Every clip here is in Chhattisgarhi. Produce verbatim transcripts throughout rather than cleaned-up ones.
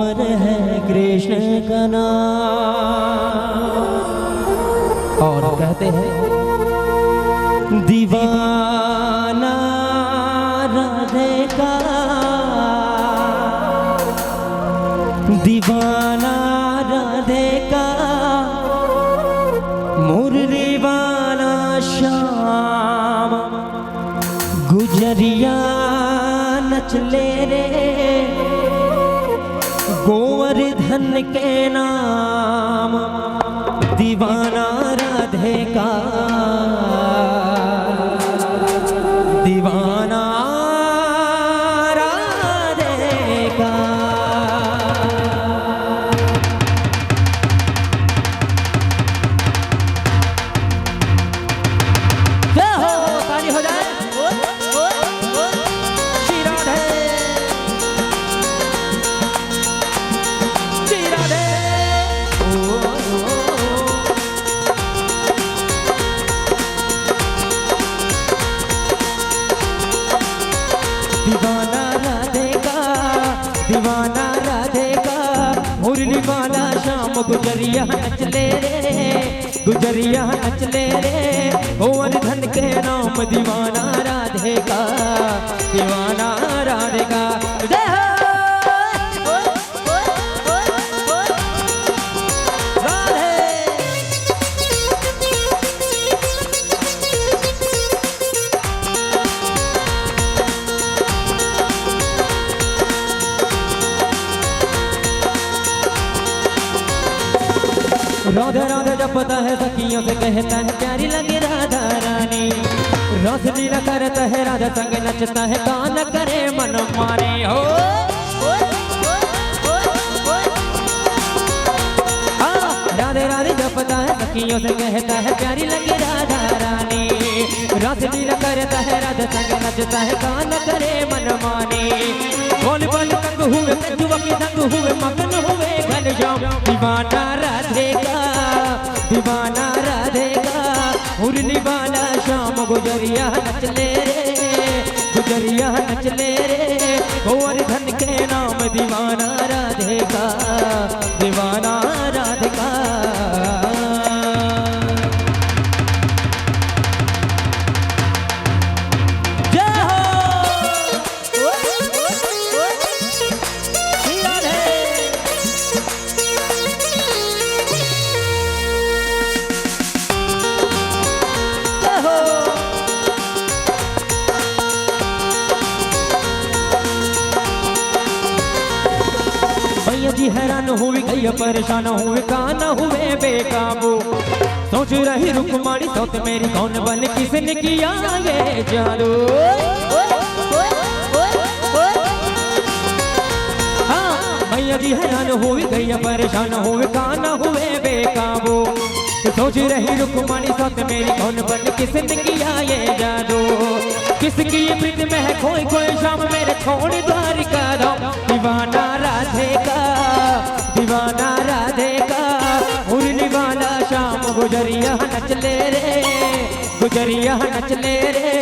है कृष्ण का नाम। और कहते हैं, दीवाना राधे का, दीवाना राधे का, मुरली वाला श्याम, गुजरिया नच ले रे, गोवर्धन के नाम, दीवाना राधे का, दीवाना राधे का। जय हो, ताली हो जाए। श्री राधे, श्री राधे। दीवाना राधे का, दीवाना राधे का, मुरली वाला श्याम गुजरिया नच ले रे, गुजरिया नच ले रे, गोवर्धन के नाम, दीवाना राधे का, दीवाना राधे का। जय हो। राधे। राधे राधे जपता है, सखियों से कहता है, प्यारी लगे राधा रानी। रास लीला करता है, राधा संग नचता है, कान करे मन मानी हो। हाँ, राधे राधे जपता है, सखियों से कहता है, प्यारी लगे राधा रानी। रास लीला करता है, राधा संग नचता है, कान करे मन मानी। बोल बन तंग हुए, कंजुआ के संग हुए, मगन हुए घनश्याम। दीवाना राधे का, दीवाना राधे का, मुरली वाला श्याम गुजरिया नच ले रे, गुजरिया नच ले रे, गोवर्धन के नाम, दीवाना राधे का, दीवाना राधे का। जय हो। श्री राधे। जय हो। भैया जी हैरान हुई, गैया परेशान हुई, कान हुए बेकाबू। सोच रही रुक्मणी सौत मेरी, कौन बन किसने किया ये जादू। हाँ, मैया जी हैरान हुई, गैया परेशान हुई, कान हुए बेकाबू। सोच रही रुक्मणी सौत मेरी, कौन बन किसने किया ये जादू। किसकी प्रीत में है खोई खोई श्याम मेरे, छोड़ द्वारिका धाम। दीवाना राधे का, दीवाना राधे का, मुरली वाला श्याम गुजरिया नच ले रे, गुजरिया नच ले रे,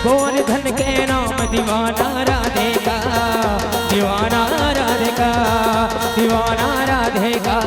गोवर्धन के नाम। दीवाना राधे का, दीवाना राधे का, दीवाना राधे का।